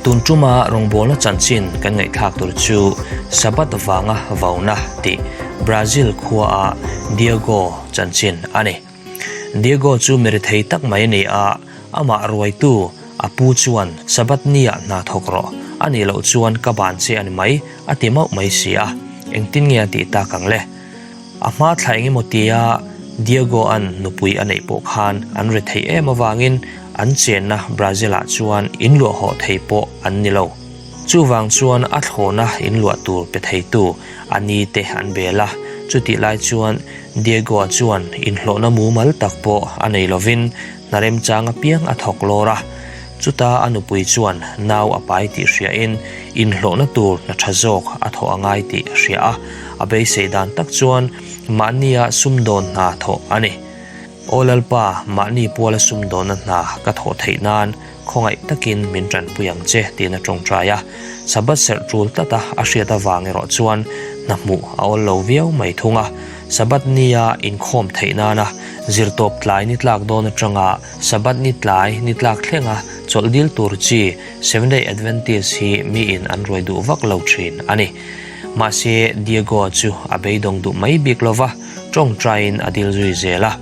Tun tuma rawngbawlna chanchin kan ngaihthlak tur chu Sabbath vanga vauna tih Brazil khuaa Diego chanchin a ni. Diego chu mi rethei tak mai a ni a, amah ruaitu a pu chuan Sabbath niah hna thawk rawh, a nih loh chuan ka ban che a ni mai a ti mauh mai si a, engtin nge a tih tak ang le? A hma thla engemaw tia Diego-a'n nupui a neih pawh khan an rethei em avangin an chenna Brazil-ah chuan inluah hawh thei pawh an ni lo. Chuvang chuan a thlawhna inluah tur pe theitu a ni te an bel a, chutih lai chuan Diego-a chuan inhlawhna mumal tak pawh a nei lovin hna remchang apiang a thawk lawr a. Chuta a nupui chuan nau a pai tih hriain inhlawhna tur hna tha zawk a thawh a ngai tih a hria a, a beisei dan tak chuan mahnia sumdawn hna thawh a ni. Aw Lalpa, mahni puala sumdawnna hna ka thawh theih nan khawngaih takin min tanpui ang che tiin a tawngtai a. Sabbath serh tul tlata a hriat avang erawh chuan hna hmuh a awl lo viau mai thung a. Sabbath nia inkhawm theih nana zirtawp tlai ni tlak dawn atanga Sabbath ni tlai ni tlak thlenga chawlh dil tur chi Seventh-day Adventist hi miin an ruai duh vak lo thin a ni. Mahse, Diego chu a beidawng duh mai bik lo va, tawngtaiin a dil zui zel a.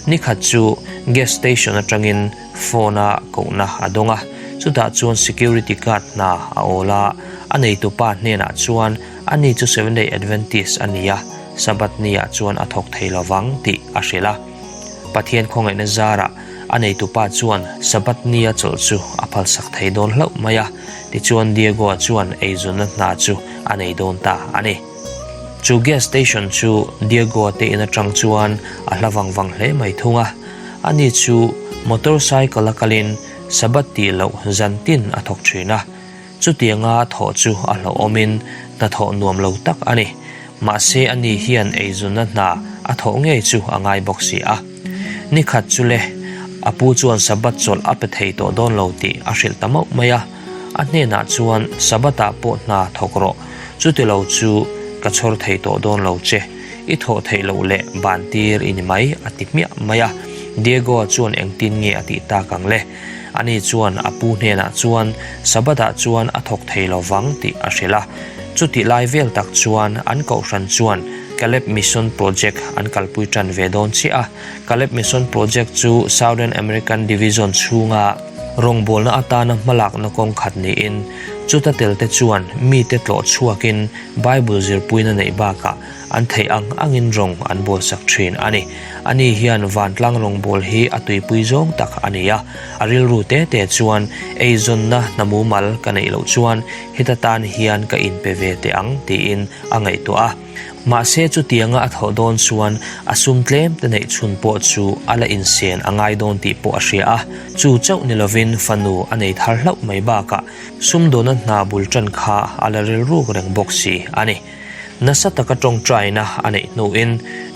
Nikhat chu gas station atangin phone-a kohna a dawng a, chutah chuan security guard hna a awl a, a neitupa hnenah chuan ani chu Seventh-day Adventist a ni a, Sabbath niah chuan a thawk thei lo vang tih a hrilh a. Pathian khawngaihna zarah a neitupa chuan Sabbath nia chawlh chu a phalsak thei dawn hlauh mai a, tichuan Diego-a chuan eizawnna hna chu a nei dawn ta a ni. Chu gas station chu Diego-a te in atang chuan a hla vang vang hle mai thung a, ani chu motorcycle a kalin Sabbath tih loh zan tin a thawk thin a. Chutianga thawh chu a hlauhawmin hnathawh nuam lo tak a ni. Mahse ani hian eizawnna hna a thawh ngei chu a ngai bawk si a. Nikhat chu le, a pu chuan Sabbath chawlh a pe thei tawh dawn lo tih a hrilh ta mauh mai a. A hnenah chuan Sabbath-ah pawh hna thawk rawh, chutilo chu ka chhawr thei tawh dawn lo che, i thawh theih loh leh ban tir i ni mai a ti hmiah mai a. Diego-a chuan engtin nge a tih tak ang le? Ani chuan a pu hnenah chuan Sabbath-ah chuan a thawk thei lo vang tih a hrilh a. Chutih lai vel tak chuan an kohhran chuan Caleb Mission Project an kalpui tan ve dawn chiah a. Caleb Mission Project chu Southern American Division chhunga rawngbawlna atana hmalakna kawng khat niin chuta telte chuan mite tlawh chhuakin Bible zirpuina neih bakah An theih ang angin rawng an bawlsak thin a ni. Ani hian vantlang rawngbâwl hi a tuipui zawng tak a ni a. A rilru te te chuan eizawnna hna mumal ka neih loh chuan heta tan hian ka inpe ve teh ang tiin a ngaihtuah a. Mahse chutianga a thawh dawn chuan a sum tlem te neih chhun pawh chu a la insen a ngai dawn tih pawh a hria a. Chu chauh ni lovin fanu a nei thar hlauh mai bakah sumdawnna hna bul tan kha a la rilruk reng bawk si a ni. Nasa taka tawngtaina a neih hnuin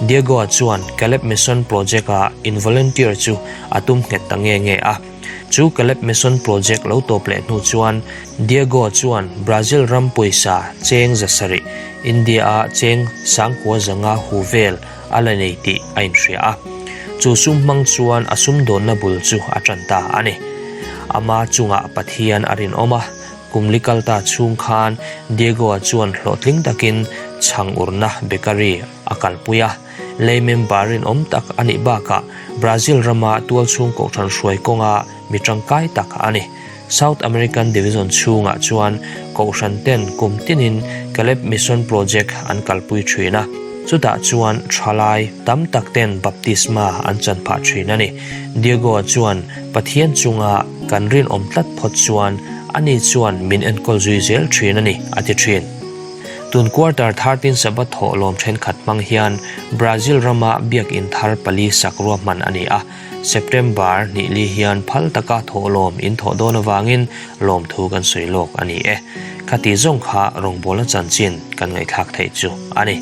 Diego-a chuan Caleb Mission Project-a in volunteer chu a tum nghet ta nge nge a. Chu Caleb Mission Project lo tawp leh hnu chuan Diego-a chuan Brazil ram pawisa cheng zasarih, India-a cheng sangkua zanga hu vel a la nei tih a inhria a. Chu sum hmang chuan a sumdawnna bul chu a tan ta a ni. Ama chungah Pathian a rinawm a. Kum li kal ta chhung khan Diego-a chuan hlawhtling takin chhang urna bakery a kalpui a, lei member rinawm tak a nih bakah Brazil rama tualchhung kohhran hruai kawnga mi tangkai tak a ni. South American Division chhungah chuan kohhran ten kum tinin Caleb Mission Project an kalpui thin a, chutah chuan thalai tam tak ten baptisma an chan phah thin a ni. Diego-a chuan Pathian chunga kan rinawm tlat phawt chuan ani chuan min enkawl zui zel thin a ni, a ti thin. Tun quarter 13 Sabbath thawh lawm thenkhat hmang hian Brazil rama biakin thar pali sak ruahman a ni a, September hnihli hian phal taka thawh lawm in thawh dawn avangin lawmthu kan sawi lawk a ni e. Khati zawng kha rawngbawlna chanchin kan ngaihthlak theih chu a ni.